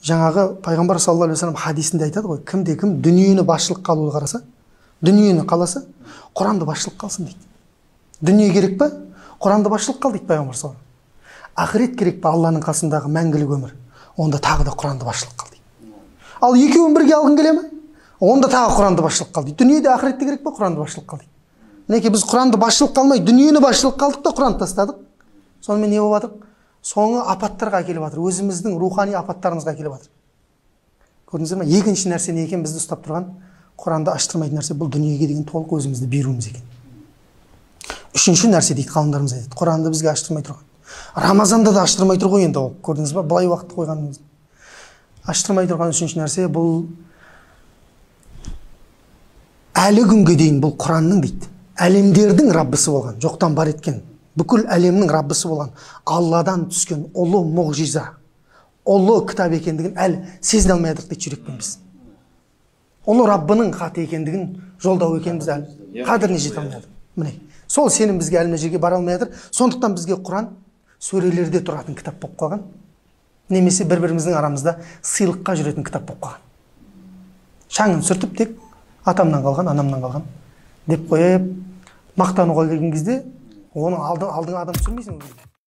Жаңағы пайғамбар саллаллаху алейхи уассалам хадисінде айтады ғой, кімде кім дүниені басшылыққа алуды қараса, дүниені қаласа, Құранды басшылыққа алсын дейді. Дүние керек па? Құранды басшылыққа ал дейді пайғамбар саллаллаху алейхи уассалам. Ақырет керек па? Алланың қасындағы мәңгілік өмір. Онда тағы да Құранды басшылыққа ал дейді. Ал екеуін бірге алғың келе ме? Онда тағы Құранды басшылыққа ал дейді. Дүниеде ақыретте керек па? Құранды басшылыққа ал дейді. Мінекей біз Құранды басшылыққа алмай, дүниені басшылыққа алдық та Құранды тастадық. Сонымен не болып жатыр? Соңы апаттарға әкеліп жатыр. Өзіміздің рухани апаттарымызға әкеліп жатыр. Көрдіңіздер ме? Екінші нәрсе не екен бізді ұстап тұрған? Құранды аштырмайтын нәрсе бұл дүниеге деген толық өзімізді беруіміз екен. Үшінші нәрсе дейді ғалымдарымыз айтады. Құранды бізге аштырмай тұрған. Рамазанда да аштырмай тұр ғой енді ол. Көрдіңіз ба? Былай уақыт қойғанымыз. Аштырмай тұрған үшінші нәрсе бұл әлі күнге дейін бұл Құранның дейді. Әлемдердің Раббысы болған, жоқтан бар еткен, бүкіл әлемнің Раббысы болған, Алладан түскен ұлы мұғжиза, ұлы кітап екендігін әлі сезіне алмай жатырмық дейді жүрекпен біз. Ұлы Раббының хаты екендігін, жолдау екенін біз әлі қадіріне жете алмай жатырмыз. Міне, сол сенім бізге әлі мына жерге бара алмай жатыр. Сондықтан бізге Құран сөрелерде тұратын кітап болып қалған, немесе бір-біріміздің арамызда сыйлыққа жүретін кітап болып қалған. Шаңын сүртіп тек атамнан қалған, анамнан қалған деп қойып, мақтануға келген кезде оны алдыңа адам түсірмейсің.